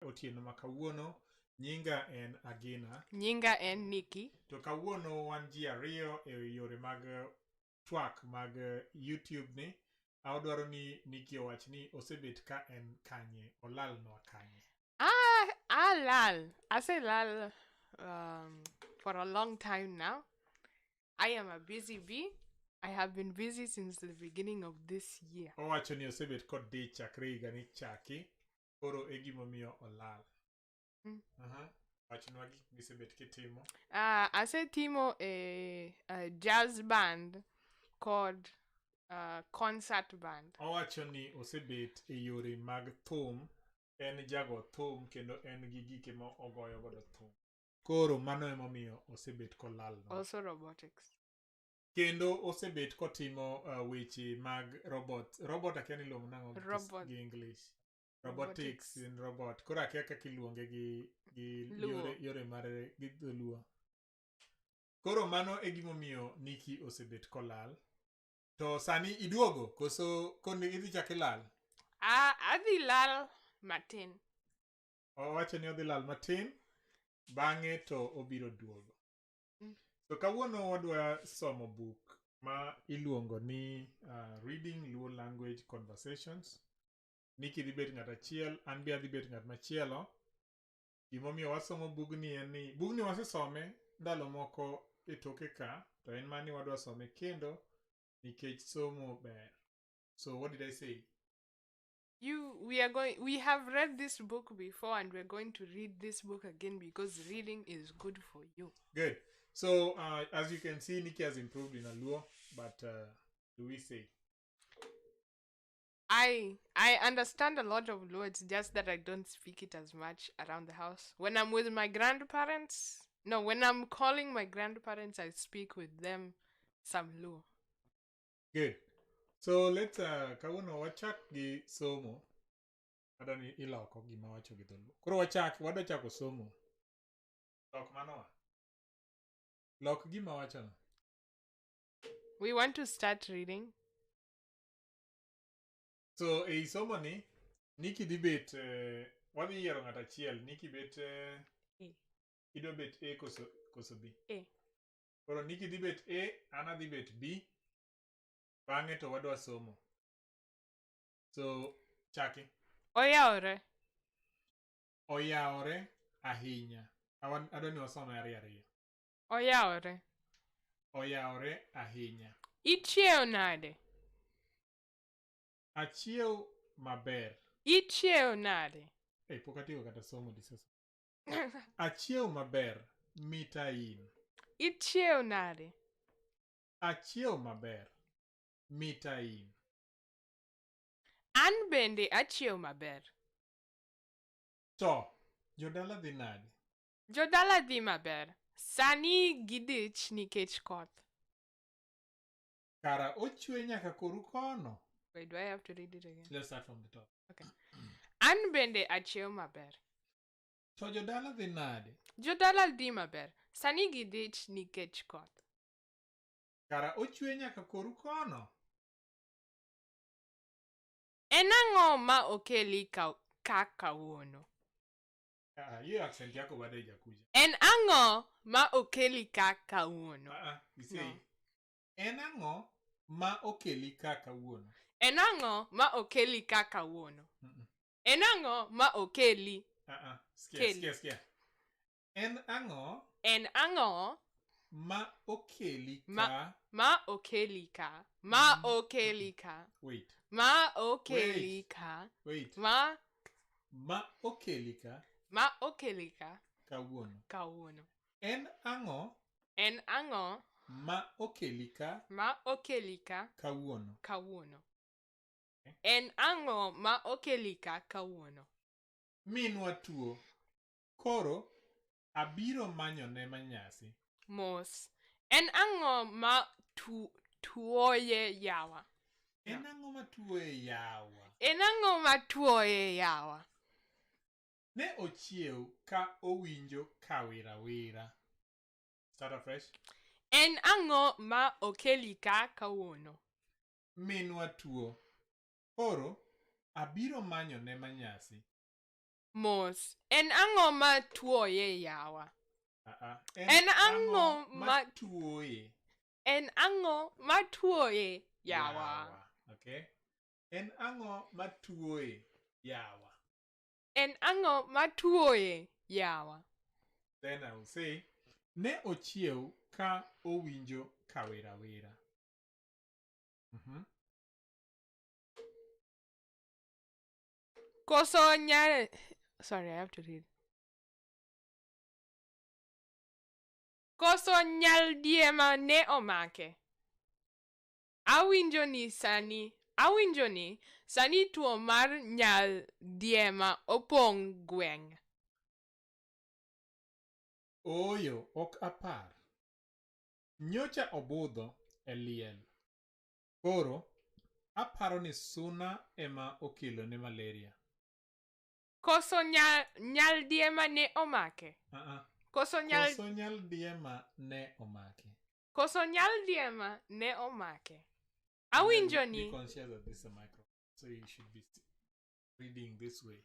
Otieno ma kawuono. Nyinga en Agina. Nyinga en Nikki. To kawuono wan ji ariyo e yore mag twak mag YouTube ni. Adwaro ni Nikki owach ni osebet ka en kanye, olalnwa kanye. Ah, alal. Aselal for a long time now. I am a busy bee. I have been busy since the beginning of this year. Owacho ni osebet kodich chakre higa ni chaki, koro e gimomiyo olal. Aha. Wachnwa gik misebet kitimo. Asetimo a jazz band kod concert band. Owacho ni osebet e yore mag thum, en jago thum kendo en gi gike ma ogoyo godo thum. Koro mano emomiyo osebet kolalnwa. Also robotics. Kendo osebet kotimo weche mag robot. Robot akia ni iluongo nang'o gi Robot. gi English. Robotics Robotics. in robot. Koro akia kaka iluonge gi Luo. yore mar gi dholuo. Koro mano e gimomiyo Nikki osebet kolal. To sani iduogo koso koni idhi chak ilal? Ah, adhi lal matin. Owacho ni odhi lal matin, bang'e to obiro duogo. So kawuono wadwa somo buk ma iluongo ni Reading Luo Language Conversations. Nikki dhi bet ng'at achiel, an be adhi bet ng'at machielo. Gimomiyo wasomo bugni en ni, bugni wasesome ndalo moko e toke ka, to en mani wadwa some kendo nikech somo ber. So what did I say? We have read this book before and we're going to read this book again because reading is good for you. Good. So as you can see, Nikki has improved in Luo, but do we say? I understand a lot of Luo. It's just that I don't speak it as much around the house. When I'm with my grandparents, no, when I'm calling my grandparents, I speak with them some Luo. Good. So let's kawuono wachak gi somo. Adwa ni iloko gima wacho gi dholuo. Koro wachak, wadwa chako somo. Lok mano wa. Lok gima wachono. We want to start reading. So ei somo ni, Nikki dhi bet, wadhi yiero ng'at achiel. Nikki bet, A. idwa bet A koso B? A. Koro Nikki dhi bet A, an adhi bet B. Bang'e to wadwa somo. So, chaki. Oyawore. Oyawore ahinya. Adwa ni wasome ariyo ariyo. Oyawore. Oyawore ahinya. Ichiew nade? Achiew maber. Ichiew nade? Ei, pok atieko kata somo disesa. Achiew maber, mita in. Ichiew nade? Achiew maber, mita in. An bende achiew maber. To, jodala dhi nade? Jodala dhi maber. Sani gidich nikech koth. Kara ochwe nyaka koru kono. Wait, do I have to read it again? Let's start from the top. Okay. An bende achiew maber. To jodala dhi nade? Jodala dhi maber. Sani gidich nikech koth. Kara ochwe nyaka koru kono. En ang'o ma okeli ka kawuono? Ah, hiyo accent yako bado haijakuja. En ang'o ma okeli ka kawuono? Ah, ah, you say, No. En ang'o ma okeli ka kawuono? En ang'o ma okeli ka kawuono? Mm-mm. En ang'o ma okeli? Ah, ah, sikia, Keli. sikia, sikia. En ang'o En ang'o ma okeli ka? Ma okeli ka? Ma okeli ka? Wait. Ma okeli Wait. ka? Wait. Ma Ma okeli ka ma okeli ka kawuono. kawuono. En ang'o En ang'o ma okeli ka ma okeli ka kawuono? kawuono? En ang'o ma okeli ka kawuono? Minwa tuo. Koro abiro manyone manyasi. Mos. En ang'o ma tuoye yawa? En ang'o ma tuoye yawa? En ang'o ma tuoye yawa? Ne ochiew ka owinjo kawirawira. Start afresh. En ang'o ma okeli ka kawuono? Minwa tuo. Koro abiro manyone manyasi. Mos. En ang'o ma tuoye yawa? Uh-uh. En ang'o ma matuoye En ang'o ma tuoye yawa? Okay. En ang'o matuoye yawa? En ang'o ma tuoye yawa? Then I will say, ne ochiew ka owinjo kawerawera. Koso nyal Sorry, I have to read. Koso nyaldiema ne omake. Awinjo ni sani tuo mar nyaldiema opong' gweng'. Ooyo, ok apar. Nyocha obudho e liel. Koro, aparo ni suna ema okelone malaria. Koso nyaldiema ne omake. Uh-uh. Koso nyal Koso nyaldiema ne omake. Koso nyaldiema ne omake. Awinjo Be ni conscious that this is a microphone, so you should be reading this way.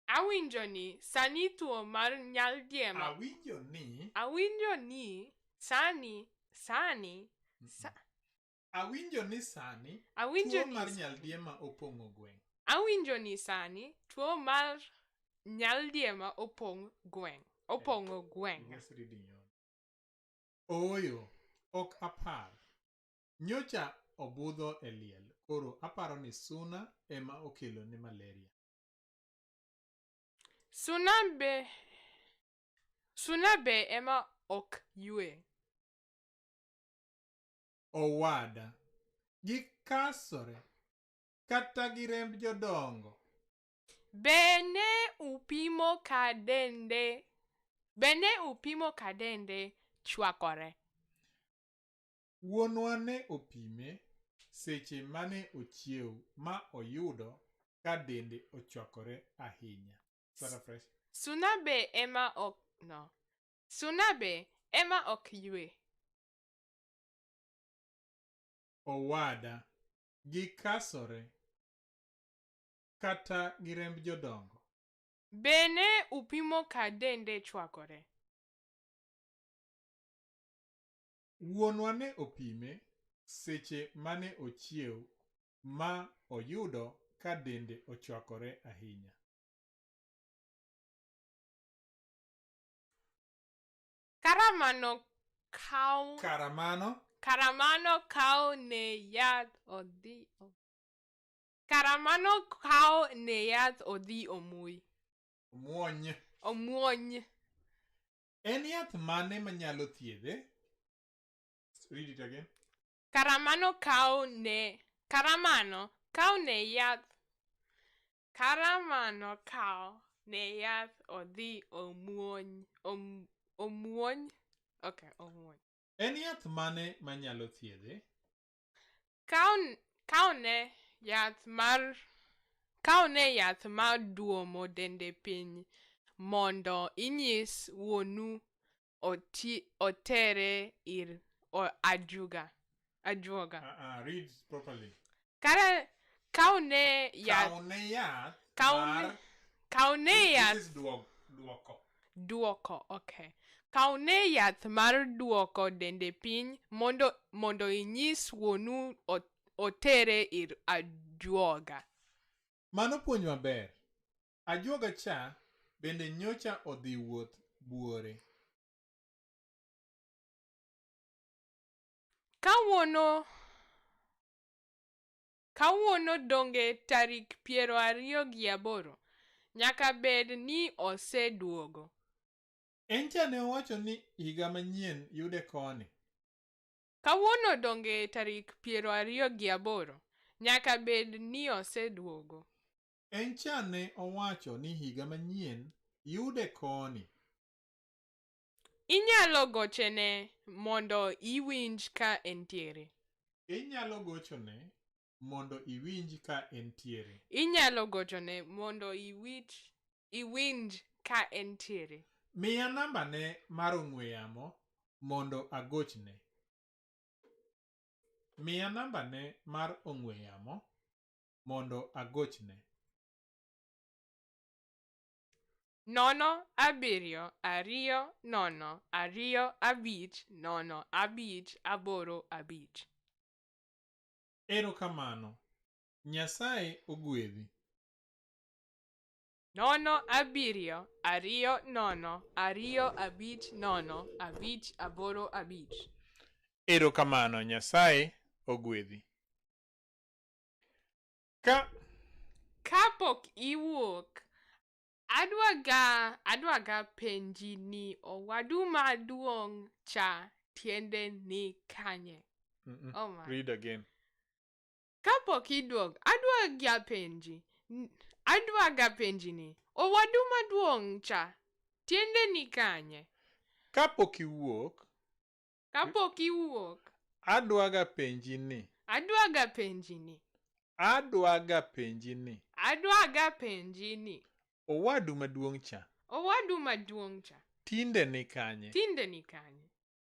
Awinjo ni sani tuo mar nyaldiema. Awinjo ni Awinjo ni sani sani sa, Awinjo ni sani Awinjo tuo ni mar nyaldiema opong'o gweng'. Awinjo ni sani tuo mar nyaldiema opong' gweng'. Opong'o gweng'. Just reading your own. Ooyo, ok apar. Nyocha obudho e liel, koro aparo ni suna ema okelone malaria. Suna be ema ok ywe. Owada, gikasore kata gi remb jodongo. Be ne upimo ka dende Be ne upimo ka dende chwakore? Wuonwa ne opime seche mane ochiew ma oyudo ka dende ochwakore ahinya. Start afresh. Suna be ema ok no. Suna be ema ok ywe. Owada, gikasore kata gi remb jodongo. Be ne upimo ka dende chwakore? Wuonwa ne opime seche mane ochiew ma oyudo ka dende ochwakore ahinya. Karamano kaw Karamano Karamano kaw ne yath odhi Karamano kaw ne yath odhi omuy. Omuony. Omuony. En yath mane manyalo thiedhe? Read it again. Karamano kaw ne Karamano kaw ne yath Karamano kaw ne yath odhi omuony omuony. Okay, omuony. En yath mane manyalo thiedhe? Kaw ne yath mar Kaw ne yath mar duomo dende piny mondo inyis wuonu otere ir ajuga. Ajuoga. Read properly. Kara kaw ne yath Kaw ne yath Kaw mar ne kaw ne This yath is duoko. Duoko, okay. Kaw ne yath mar duoko dende piny mondo inyis wuonu otere ir ajuoga. Mano puonj maber. Ajuoga cha bende nyocha odhi wuoth buore. Kawuono donge tarik 28, nyaka bed ni oseduogo. En cha ne owacho ni higa manyien yude koni. Kawuono donge tarik 28, nyaka bed ni oseduogo. En cha ne owacho ni higa manyien yude koni. Inyalo gochone mondo iwinj ka entiere. Inyalo gochone mondo iwinj ka entiere. Inyalo gochone mondo iwinj ka entiere. Miya nambane mar ong'we yamo mondo agochne. Miya nambane mar ong'we yamo mondo agochne. 0 7 2 0 2 5 0 5 8 5. Erokamano. Nyasaye ogwedhi. 0 7 2 0 2 5 0 5 8 5. Erokamano, Nyasaye ogwedhi. Ka Kapok iwuok, adwaga penji ni owadu maduong' cha tiende ni kanye? Mm-mm. Oh my. Read again. Kapok iduog, adwaga penji ni owadu maduong' cha tiende ni kanye? Kapok iwuok, Kapok iwuok, adwaga penji ni. adwaga penji ni. Adwaga penji ni. Adwaga penji ni. Owadu maduong' cha Owadu maduong' cha tinde ni kanye? tinde ni kanye?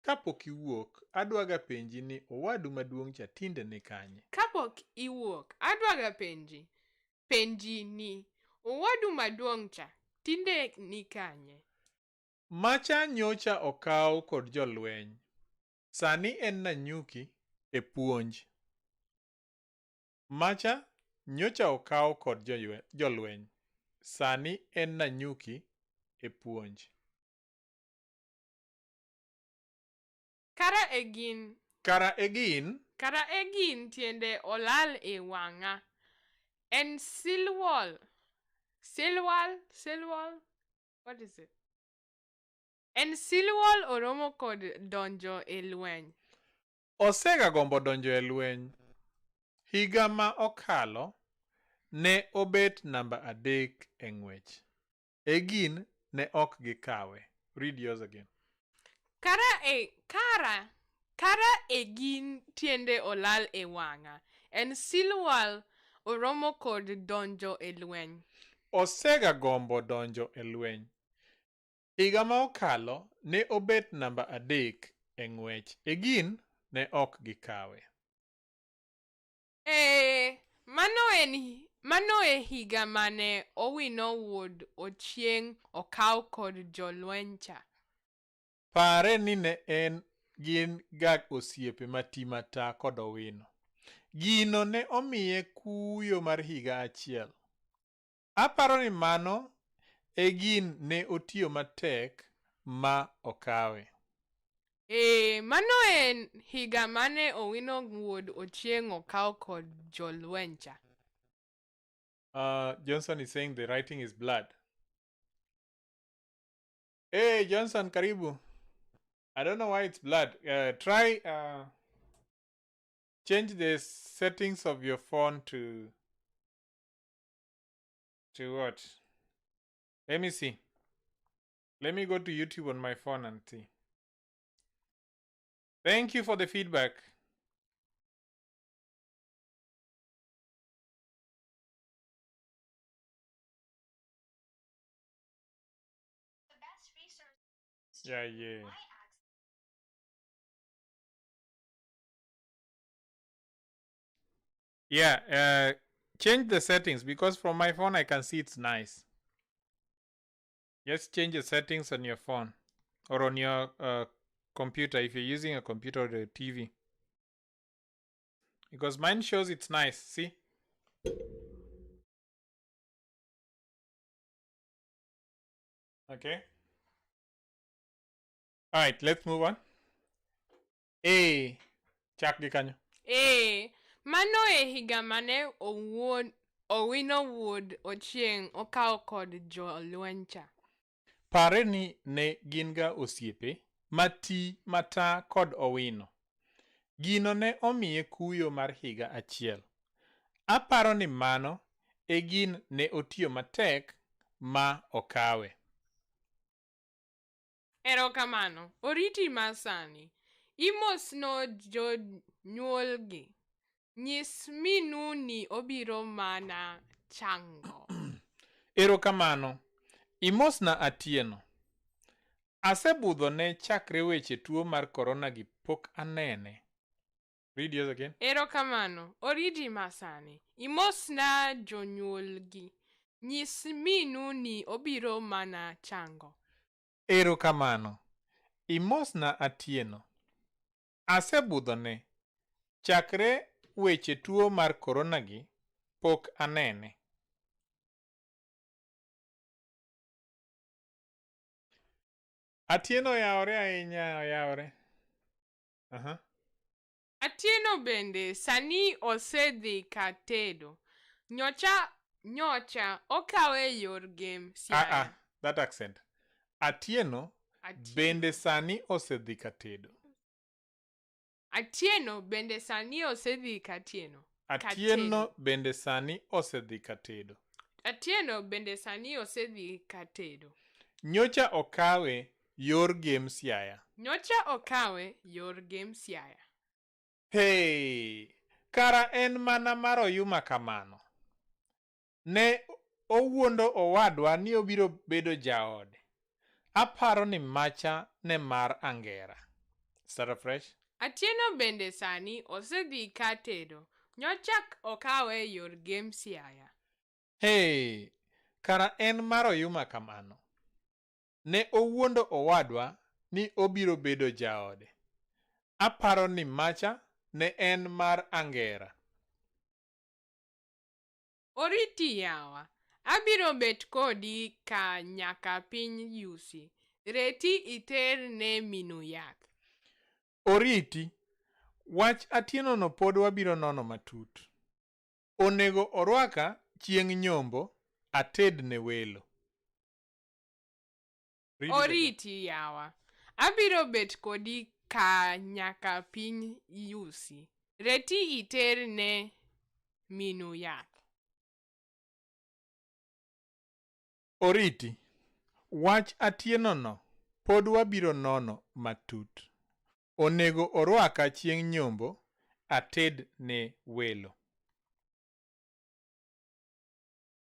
Kapok iwuok, adwaga penji ni owadu maduong' cha tinde ni kanye? Kapok iwuok, adwaga penji ni owadu maduong' cha tinde ni kanye? Macha nyocha okaw kod jolweny. Sani en Nanyuki e puonj. Macha nyocha okaw kod jolweny. Sani en Nanyuki e puonj. Kara e gin Kara e gin Kara e gin tiende olal e wang'a. En silwal. Silwal? Silwal? What is it? En silwal oromo kod donjo e lweny. Osega gombo donjo e lweny. Higa ma okalo, ne obet namba 3 e ng'wech. Egin ne ok gikawe. Read yours again. Kara e gin tiende olal e wang'a. En silwal oromo kod donjo e lweny. Osega gombo donjo e lweny. Higa ma okalo ne obet namba 3 e ng'wech. Egin ne ok gikawe. Mano e higa mane Owino wuod Ochieng' okaw kod jolweny cha. Pare ni ne en gin ga osiepe mati mata kod Owino. Gino ne omiye kuyo mar higa achiel. Aparo ni mano e gin ne otiyo matek ma okawe. Mano en higa mane Owino wuod Ochieng' okaw kod jolweny cha. Johnson is saying the writing is blood. Hey, Johnson, karibu. I don't know why it's blood. Try change the settings of your phone to what? Let me see. Let me go to YouTube on my phone and see. Thank you for the feedback. Yeah. Yeah, change the settings because from my phone I can see it's nice. Just change the settings on your phone or on your computer if you're using a computer or the TV. Because mine shows it's nice, see? Okay. All right, let's move on. Hey, chak gi kanyo. Mano e higa mane Owino wuod Ochieng' okaw kod jolweny cha. Pare ni ne gin ga osiepe mati mata kod Owino. Gino ne omiye kuyo mar higa achiel. Aparo ni mano e gin ne otiyo matek ma okawe. Erokamano, oriti masani. Imosno jonyuolgi. Nyis minu ni obiro mana chango. Erokamano, imosna Atieno. Asebudhone chakre weche tuo mar korona gi pok anene. Read yours again. Erokamano, oriti masani. Imosna jonyuolgi. Nyis minu ni obiro mana chango. Erokamano. Imosna Atieno. Asebudhone. Chakre weche tuo mar korona gi, pok anene. Atieno oyawore ahinya, oyawore. Aha. Atieno bende sani osedhi ka tedo. Nyocha okawe yor gem Siaya. Ah, ah, that accent. Atieno, Atieno bende sani osedhi ka tedo. Atieno bende sani osedhi ka tieno. Atieno bende sani osedhi ka tedo. Atieno bende sani osedhi ka tedo. Nyocha okawe yor gem Siaya. Nyocha okawe yor gem Siaya. Hey, kara en mana mar oyuma kamano. Ne owuondo owadwa ni obiro bedo jaode. Aparo ni macha ne mar angera. Start afresh. Atieno bende sani osedhi ka tedo. Nyocha okawe yor gem Siaya. Hey, kara en mar oyuma kamano. Ne owuondo owadwa ni obiro bedo jaode. Aparo ni macha ne en mar angera. Oriti yawa. Abiro bet kodi ka nyaka piny yusi. Reti iter ne minu yath. Oriti, wach Atieno no pod wabiro nono matut. Onego orwaka chieng' nyombo, ated ne welo. Oriti yawa. Abiro bet kodi ka nyaka piny yusi. Reti iter ne minu yath. Oriti, wach Atieno no pod wabiro nono matut. Onego orwaka chieng' nyombo, ated ne welo.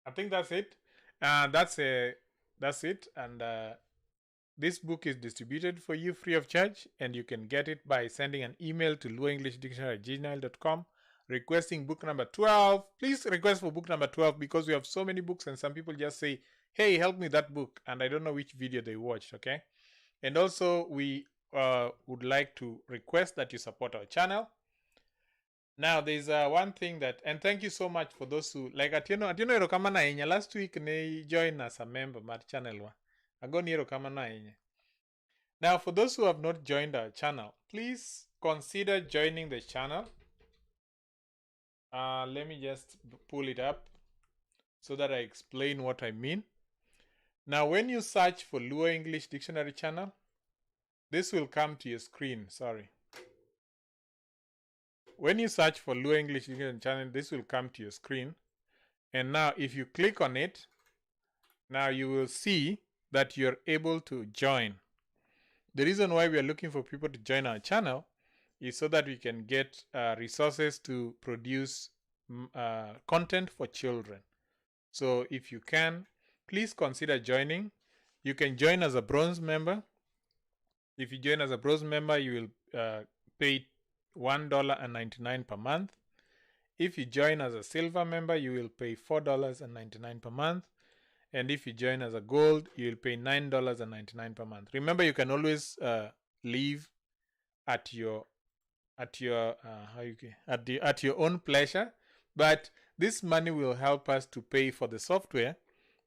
I think that's it. That's it. And this book is distributed for you free of charge, and you can get it by sending an email to luoenglishdictionary@gmail.com requesting book number 12. Please request for book number 12 because we have so many books, and some people just say, hey, help me that book, and I don't know which video they watched, okay? And also, we would like to request that you support our channel. Now, there's one thing that, and thank you so much for those who, like Atieno, Atieno erokamano ahinya. Last week, ne join as a member mar channel wa. Agoni erokamano ahinya. Now, for those who have not joined our channel, please consider joining the channel. Let me just pull it up so that I explain what I mean. Now, when you search for Luo English Dictionary channel, this will come to your screen. Sorry. When you search for Luo English Dictionary channel, this will come to your screen. And now if you click on it, now you will see that you're able to join. The reason why we are looking for people to join our channel is so that we can get resources to produce content for children. So if you can, please consider joining. You can join as a bronze member. If you join as a bronze member, you will pay $1.99 per month. If you join as a silver member, you will pay $4.99 per month. And if you join as a gold, you will pay $9.99 per month. Remember, you can always leave at your own pleasure, but this money will help us to pay for the software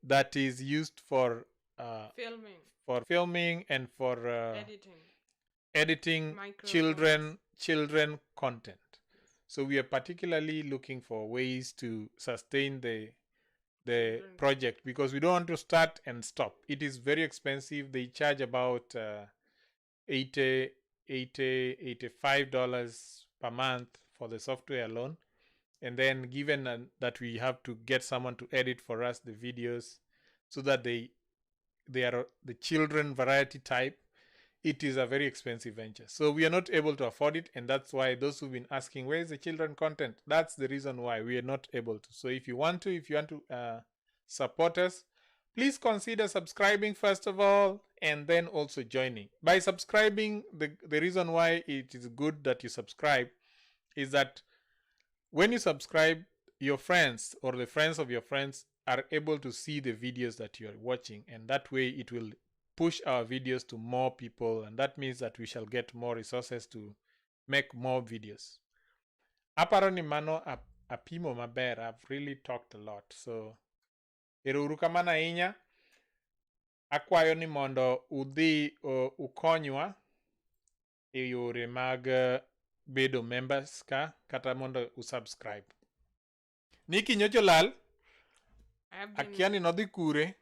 that is used for filming and for editing children content. So we are particularly looking for ways to sustain the project, because we don't want to start and stop. It is very expensive. They charge about $85 per month for the software alone. And then given that we have to get someone to edit for us the videos so that they are the children variety type, it is a very expensive venture. So we are not able to afford it. And that's why those who've been asking, where is the children content? That's the reason why we are not able to. So if you want to support us, please consider subscribing first of all, and then also joining. By subscribing, the reason why it is good that you subscribe is that when you subscribe, your friends or the friends of your friends are able to see the videos that you are watching, and that way it will push our videos to more people, and that means that we shall get more resources to make more videos. Aparo ni mano apimo maber. I've really talked a lot. So ero uru kamano ahinya. Akwayo ni mondo udhi ukonywa e yore mag bedo members ka kata mondo usubscribe. Niki nyocha olal, I've been akia ni nodhi kure,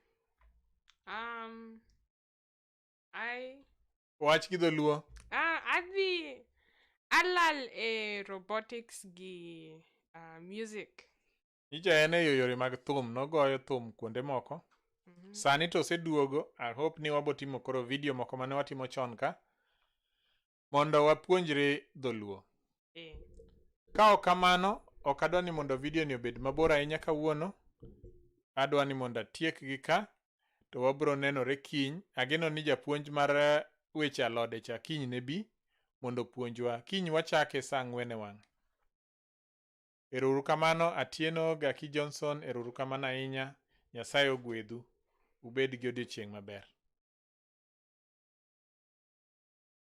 I wach gi dholuo. Ah, adhi alal e robotics gi music. Nyocha en e yore mag thum, nogoyo thum kuonde moko. Sani to oseduogo, I hope ni wabo timo koro video moko mane watimo chon ka mondo wapuonjre dholuo. Ka ok kamano, ok adwa ni mondo video ni obed mabor ahinya kawuono. Adwa ni mondo atiek gi ka, to wabro nenore kiny. Ageno ni japuonj mar weche alode cha kiny ne bi mondo opuonjwa. Kiny wachake saa ang'wen e wang'e. Ero uru kamano, Atieno Gaki Johnson, ero uru kamano ahinya. Nyasaye ogwedhu. Ubed gi odiochieng' maber.